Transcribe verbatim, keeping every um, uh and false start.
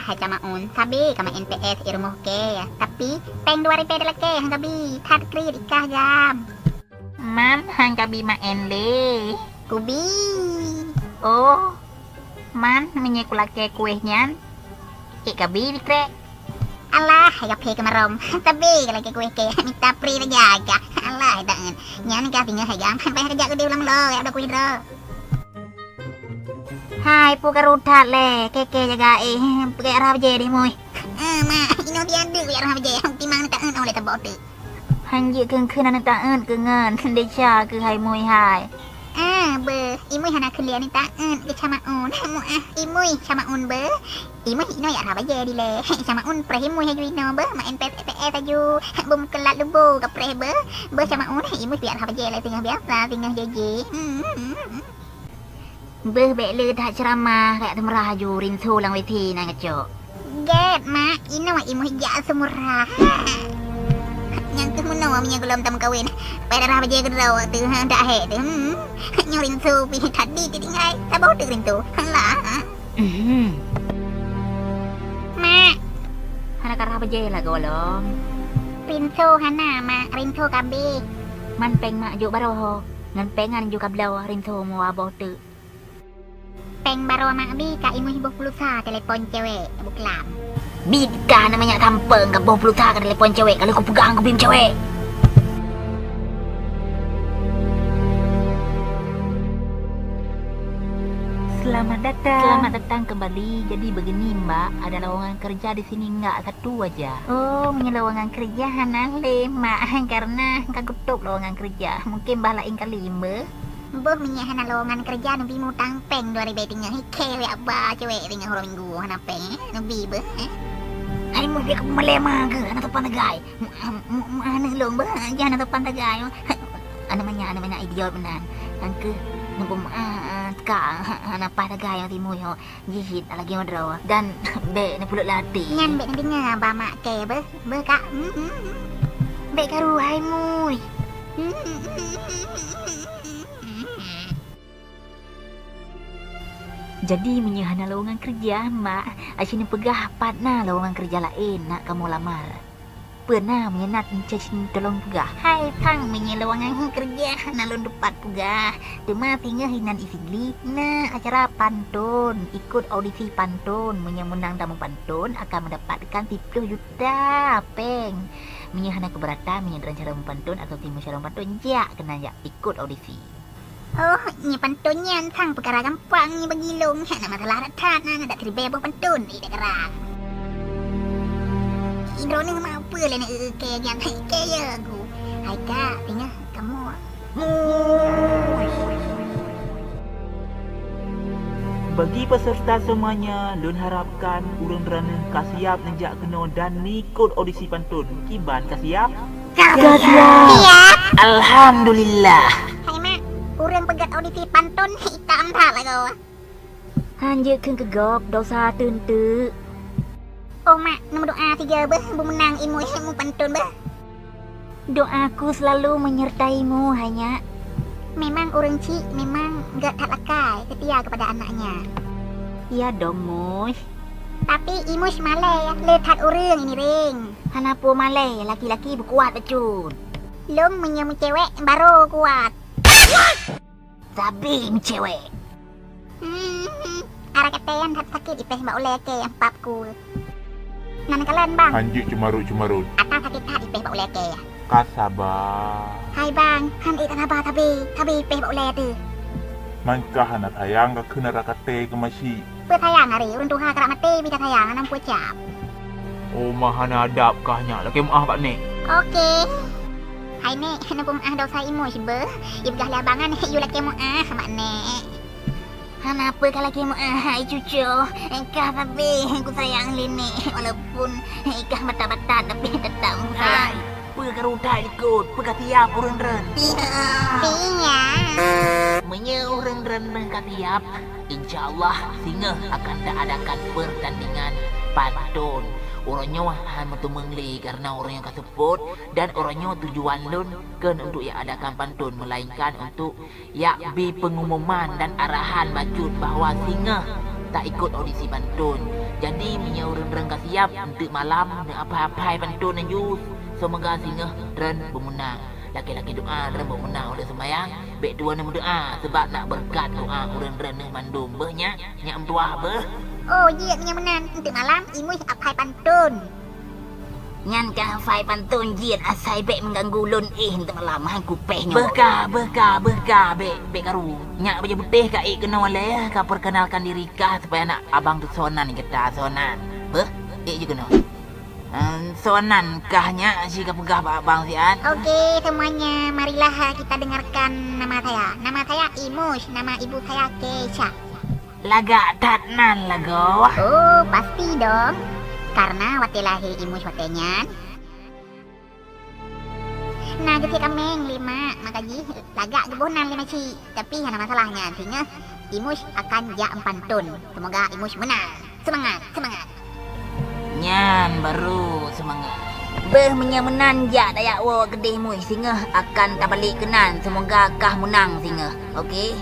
Hai Camaun, sabe ka maén P S i rumoh kèe, tapi péng dua ribèe talakèe han kabi, that kriet i kah gam. Man han kabi maén lé. Kubi. Oh, man meunyoe kulakèe kueh nyan, ék kabi dikrek. Alah, hai kaphé keumarom. Sabe kulakèe kueh kèe, mita pri lagèe kah. Alah, hai taeun. Nyan kah singoh hai gam, sampai keujak udép lam lo, ya udah kueh droe. Hai, peue karu that lé, kèe-kèe jaga éh, peugah rhah bajèe di mui. Eh, mak, inoe di aneuk peugah rhah bajèe, timang neutaeun oleh tabok teuk. Han jeuet kheun-kheun aneuk taeun keu ngon, desya keuh hai mui hai. Ah, beuh, i mui hana kheun lé aneuk taeun keu Camaun. Muah, i mui Camaun beuh. I mui inoe jak rhah bajèe dilèe. Camaun preh i mui aju inoe beuh, maén P S, P S aju. Beumeukelat lubô kapreh beuh. Beuh Camaun, i mui jak rhah bajèe lé singoh biasa, singoh jijih. Hmm, hmm, hmm. Beuh bèk le that ceuramah, kajak teumeurah aju rinso lam W C nan kacok. Gèt, mak, inoe i mui jak seumeurah. Nyang keuh meunoe meunyoe gohlom tameukawen. Pai darah bajèe keudroe teuh, ha, dak hék teuh. Hmm. Nyoe rinso pih that di titinggai. Saboh teuk rinso. Alah. Mhm. Mak. Hana karhah bajèe lagoe lom. Rinso hana, mak, rinso ka abéh. Man péng mak jok baroe ho. Ngon péng nyan ju kabloe rinso meuwaboh teuk. Péng baroe mak bi ka i mui boh plosa telepon cewek buklam. Bi ka na manyak tampeng ka boh plosa ka telepon cewek, ka lheueh kupeugah ngon kubim cewek. Selamat datang. Selamat datang kembali. Jadi begini, Mbak, ada lowongan kerja di sini enggak? Satu aja. Oh, meunyoe lowongan kerja hana lé, Mak, karena ka kutôb lowongan kerja. Mungkin bah laén kali, Mbak. Boh meunyoe hana lowongan kerja, neubi mutang péng dua ribèe teungoh. Hikeu jak ba cewek teungoh uroe minggu hana péng, eh? Neubi beuh, eh? Hai meuh, biar kapeumeumalèe ma keuh, hana sopan sagai. Mu-, mu-, mu-, aneuk lôn beuh, hana sopan sagai. Aneuk manyak, aneuk manyak idiot meunan. Nyan keuh, neupeumeu'ah, ah, teuka, hana paih sagai nyang timu nyoe. Jih cit lagèe nyoe droe. Dan bèk neupeuleuk lam até. Nyan bèk neudeungoe ba mak kèe beuh, beuh kak. Hmm, hmm, hmm. Bèk karu hai mui. Hmm, hmm, hmm, hmm, hmm, hmm. Jadi, meunyoe hana lowongan keureuja, Mak, aci neupeugah pat na lowongan keureuja laén nak kamoe lamar. Peue na meunyoe na, aci neutulông peugah. Hai pang, meunyoe lowongan keureuja hana lôn teupat peugah, teuma singoh inan i Sigli na acara pantôn, ikot audisi pantôn. Meunyoe meunang tamong pantôn, akan meudapatkan siplôh juta péng. Meunyoe hana keubeuratan, meunyoe droeneuh calon pantôn atawa timu calon pantôn, jak keunan jak ikot audisi. Oh, nyoe pantôn nyan sang peukara gampang nyoe bagi lôn. Hana masalah that-that na, na dak siribèe boh pantôn, eh, dak keurang. Droeneuh ma peue lé na, eh, eh, kèe nyan, hai kèe ya gu. Hai kak, singoh kamoe. Bagi peserta semuanya, lôn harapkan ureueng droeneuh ka siap neujak keunoe dan neuikot audisi pantôn. Kiban ka siap? Ka siap. Siap. Alhamdulillah. Hai mak, ureueng peugöt audisi pantôn hitam that lagoe. Han jeuet kheun keu gob, desya teunteuk. Oh mak, neumeudoa sigoe beuh, beumeunang i mui mupantôn beuh. Doaku selalu menyertaimu, hai nyak. Memang ureueng chik memang gèt that lakèe, setia kepada anaknya. Ya dong, Muih. Tapi i Muih malèe, le that ureueng i Niréng. Hana peue malèe, laki-laki beukuat bacut. Lôn meunyoe meucewek, barô kuat. Sabe meucewek. Hmm, arah kateun that sakét ipéh bak ulèe kèe nyang pap ku. Nan kalon, Bang. Han jeuet ceumarot-ceumarot. Ata sakét that ipéh bak ulèe kèe. Ka saba. Hai, Bang, han ék tasaba sabe, sabe ipéh bak ulèe teuh. Man kah hana sayang ka kheun arah kateun keu masyik. Peue sayang ari, ureueng tuha karap maté, bita sayang, hana peue cap. Oh, ma hana adab kah nyak, lakèe meu'ah bak nèk. Oke. Hai nèk, hana peumeu'ah desya i Muih beuh. Ipeugah lé abang nyan, yue lakèe meu'ah bak nèk. Hana peue ka lakèe meu'ah, hai cuco. Kah sabe kusayang lé nèk, walaupun kah batat-batat, tapi tetap kusayang. Hai, peue ka rudai likot, peue ka siap ureueng droen? Siap. Siap. Meunyoe ureueng droen ka siap, insya Allah singoh akan taadakan pertandingan pantôn. Uroe nyoe han meuteumeung lé, karena uroe nyoe ka seupôt, dan uroe nyoe tujuan lôn kon untuk jak adakan pantôn, melainkan untuk jak bi pengumuman dan arahan bacut bahwa singoh taikot audisi pantôn. Jadi, meunyoe ureuëng-ureuëng ka siab, eunteuk malam neuaphai-aphai pantôn laju. Seumoga singoh droen beumeunang. Lakée-lakée doa droen beumeunang ulée seumayang, bék tuwoe neumeudoa, sabab na beureukat doa ureuëng droen neuh mandum. Beuh nyak, nyak meutuah beuh. Oh, jeuet meunyoe meunan, eunteuk malam Imus aphai pantôn. Nyan ka aphai pantôn jeuet, asai bék meuganggu lôn éh, eunteuk malam hai kupéh nyoe. Beuh ka, beuh ka, beuh ka, bék, bék karu. Nyak bajée putéh ka ék keunoe lé, ka perkenalkan diri kah supaya na abang teusonan gata sonan. Beuh, ék jih keunoe. Ehm, sonan kah nyak si ka peugah bak abang siat? Oke, semuanya, marilah kita dengarkan nama saya. Nama saya Imus, nama ibu saya Keisha. Lagak that nan lagoe? Oh, pasti dong. Karena watée lahé Imus watée nyan, na geusiek kaméng lé mak, maka jih lagak geuboh nan lé makcik. Tapi hana masalah nyan, singoh Imus akan jak meupanton. Semoga Imus menang. Semangat, semangat. Nyan baru semangat. Beuh meunyoe meunan jak tajak woe keudeh Imus, singoh akan tabalek keunan. Semoga kah meunang singoh. Oke?